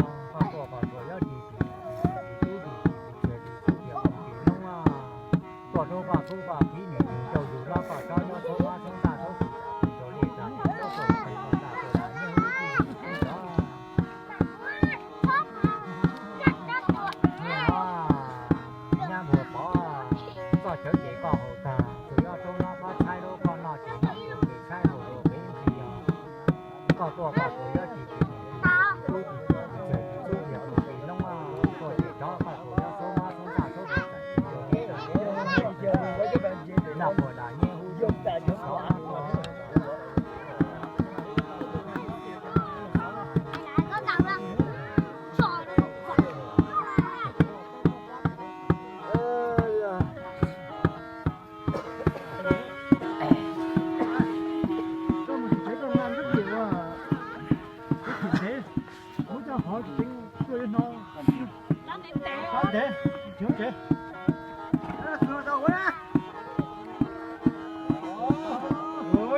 Koj tuaj koj tsuas yuav ris ris ris ris tub ris ris ris txuj ris txuj ris ris loob, tuaj rub koj tub koj kiv niam yug cauj yug hlob koj tsob nyob txhua mab txhua ntaj txhua tus txhua li tas tus tub tuaj tus ntaj tuaj tas nyob hub tub ris txuj ris txuj ris. Nyab Npuag Pov, koj cawv ces koj haus tag, tsuas yuav rub hlob pab tshaib rau koj noj ces noj tsuas pes tshaib haus rau pem ntxi os. Koj tuaj koj tsuas yuav ris ris ris ris tub ris ris ris txuj ris txuj ris ris loob, tuaj ces rov koj tsuas yuav txhua mab txhua ntaj txhua tus txhua tus txhua li tas noj puas das nyob hub tub ris txuj ris txuj ris. Koj mus tsev koj nqa nrab riam ua, kuv chim ntev, muab coj qhov tsev tuaj ib hnub, ntev, ntev, tsev.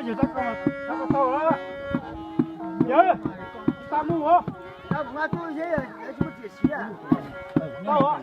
Yawg, tab koj tau lawm, yawg, tau mus os. Tau, kuv muab ib rab ntawd.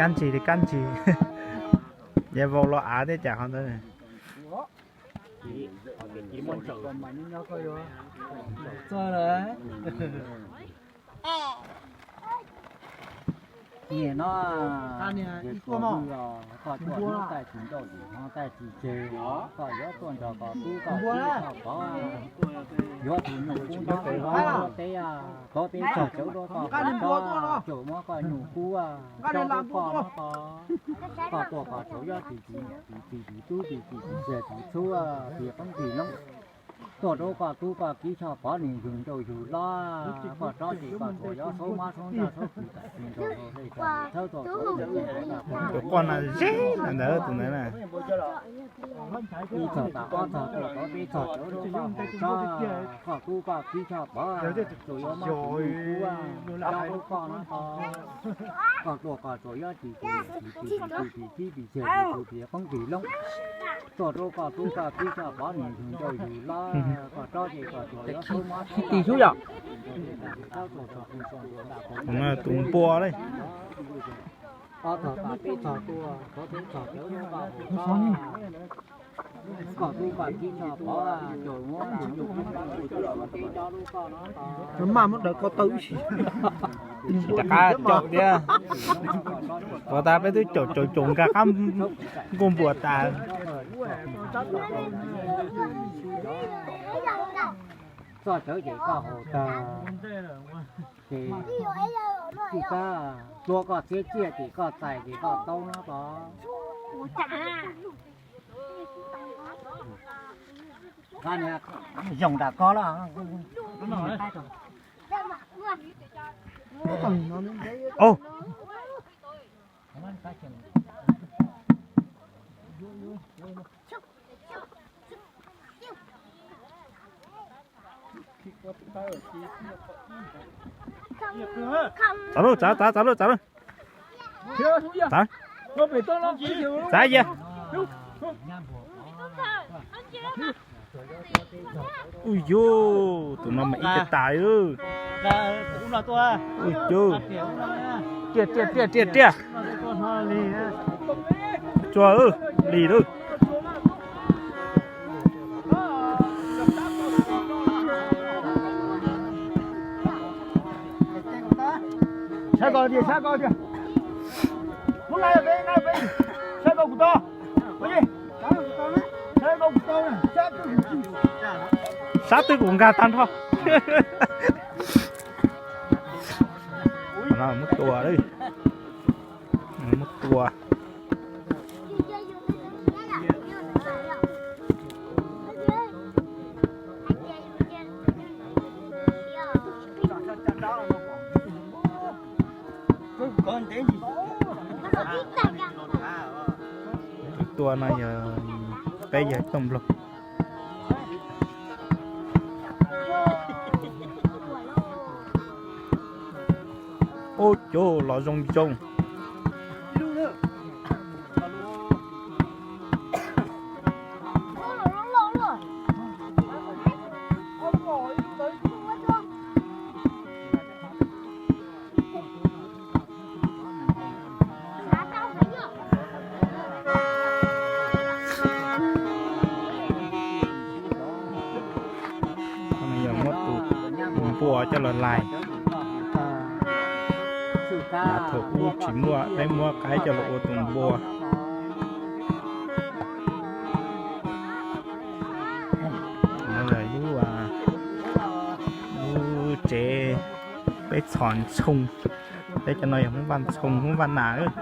Kab ntsis li kab ntsis. Yog vau los av thiab cas qhov ntawd. Txog lawm. Niam no, yog koj tuaj hnub taij tsis ncauj yim hmo taij tsis tseg, koj yuav tuaj nrog koj tub koj tub koj pov, yuav tus nyuj kub nyob pem hauv teb, thov peb txog cawv rau koj haus tsob, caum muab koj nyuj kub coj rau koj no ko. Koj tuaj koj tsuas yuav tis tis niam tis tis tis tub tis tis tis txiag tis txhua tis qoob tis loob. Tuaj rau koj tub koj kiv choj pov nws yug ncauj yug hlob, koj tsob ces koj tsuas yuav saub mab saub ntsaj saub kws tam tis nrog rau hle tau thawb tau tau. Tus quaj na zeb na ntawd tus ntawd na. Ib txog tas ob txog tuaj tau peb txog cawv rau koj haus tsob, koj tub koj kiv choj pov, tsuas yuav muab tus nyuj kub coj rau koj no ko. Koj tuaj koj tsuas yuav tis tis tis tis tib tis txiag tis txhua tis qoob tis loob. Tuaj rau koj tub koj kiv choj pov nws yug ncauj yug hlob, koj tsob ces koj tsuas yuav saub mab saub ntsaj saub kws tam tis nrog rau hle tau thawb tau tau. Tus npua lawm. Ob txog tas peb txog tuaj tau peb txog cawv rau koj haus tsob, koj tub koj kiv choj pov, tsuas muab tus nyuj kub coj rau koj tub coj rau koj no ko. Maj muab daws ko taw ib si. Rov qab caum thiab. Ua tas peb twb caum caum caum nkag qab nkuaj npua tas. Txoj cawv ces koj haus tag, ces tsis kab tua koj txiav tsiaj ces koj txais ces koj tau no ko. Zoo nram ko los. Txav lawm, txav, txav, txav lawm, txav lawm. Txav, txav ya. Ui yus, tus no mas ib ce tas. Ui yus, riaj riaj riaj riaj. Tsuag, lis lawm. Saib ko tiag, saib ko tiag. Muab nqa peb, nqa peb. Saib ko kuv tau. Saib ko kuv tau, sab twg kuv nkag tag nrho. Muab tua, muab tua. Tus tua no yog peb yawg Tooj Nploog. Ub, cov los zoo zoo. Yog muab tus npua coj los lais. Thaum ub tsis muaj, peb muab qaib coj los ua tus npua. Lub, lub tsev peb txhos ntxhoo, peb cov no yog Hmoob Vaj Ntxhoo, Hmoob Vaj Nas.